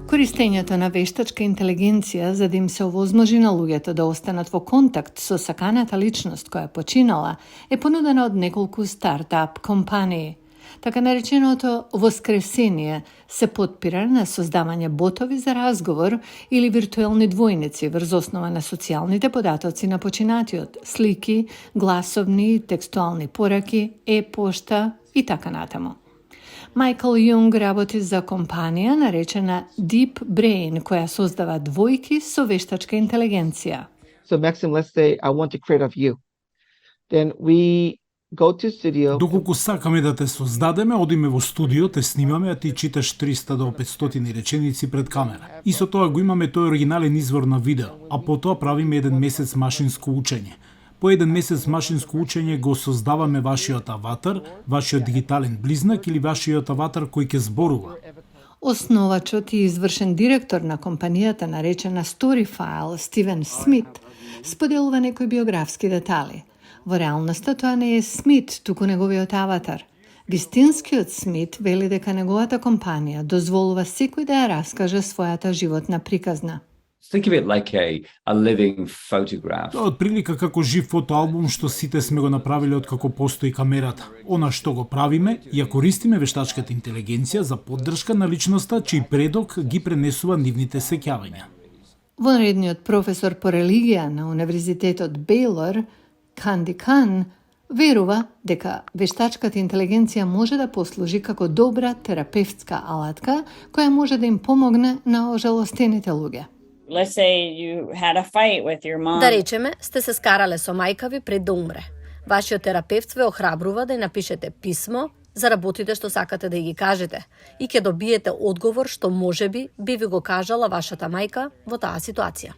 Користењето на вештачка интелигенција за да им се овозможи на луѓето да останат во контакт со саканата личност која починала е понудено од неколку стартап компании. Така нареченото воскресение се потпира на создавање ботови за разговор или виртуелни двојници врз основа на социјалните податоци на починатиот, слики, гласовни и текстуални пораки, e-пошта и така натаму. Майкл Јунг работи за компанија наречена Deep Brain, која создава двојки со вештачка интелигенција. So Maxim, let's say I want to create of you. Then we go to studio. Доколку сакаме да те создадеме, одиме во студио, те снимаме, а ти читаш 300 до 500 реченици пред камера. И со тоа го имаме тој оригинален извор на видео, а потоа правиме еден месец машинско учење. По еден месец машинско учење го создаваме вашиот аватар, вашиот дигитален близнак или вашиот аватар кој ќе зборува. Основачот и извршен директор на компанијата наречена Storyfile, Стивен Смит, споделува некои биографски детали. Во реалноста тоа не е Смит, туку неговиот аватар. Вистинскиот Смит вели дека неговата компанија дозволува секој да ја раскаже својата животна приказна. Think of it like a living photograph. Тоа отприлика како жив фотоалбум што сите сме го направиле откако постои камерата. Она што го правиме, ја користиме вештачката интелигенција за поддршка на личноста чиј предок ги пренесува нивните сеќавања. Вонредниот професор по религија на Универзитетот Бейлор, Канди Кан, верува дека вештачката интелигенција може да послужи како добра терапевтска алатка која може да им помогне на ожалостените луѓе. Let's say you had a fight with your mom. Да речеме, сте се скарале со мајка ви пред да умре. Вашиот терапевт ве охрабрува да ја напишете писмо за работите што сакате да ги кажете и ќе добиете одговор што можеби би ви го кажала вашата мајка во таа ситуација.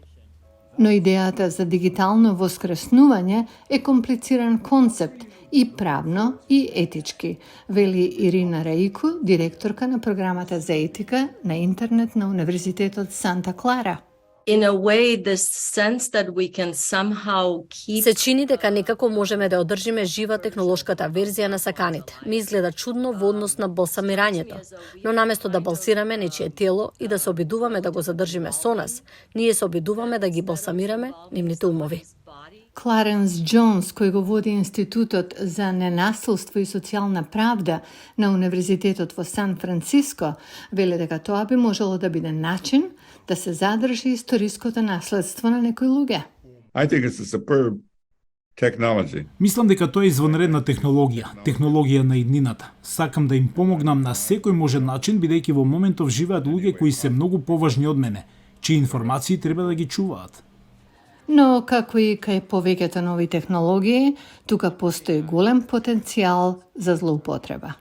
Но идејата за дигитално воскреснување е комплициран концепт и правно и етички, вели Ирина Раико, директорка на програмата за етика на интернет на Универзитетот Санта Клара. In a way, this sense that we can somehow keep... Се чини дека некако можеме да одржиме жива технолошката верзија на саканите. Ми изгледа чудно во однос на балсамирањето, но наместо да балсираме нечие тело и да се обидуваме да го задржиме со нас, ние се обидуваме да ги балсамираме нивните умови. Кларенс Джонс, кој го води Институтот за ненасилство и социјална правда на Универзитетот во Сан Франциско, вели дека тоа би можело да биде начин да се задржи историското наследство на некои луѓе. I think it's a superb technology. Мислам дека тоа е извонредна технологија на иднината. Сакам да им помогнам на секој можен начин, бидејќи во моментов живеат луѓе кои се многу поважни од мене, чии информации треба да ги чуваат. Но, како и кај повеќето нови технологии, тука постои голем потенцијал за злоупотреба.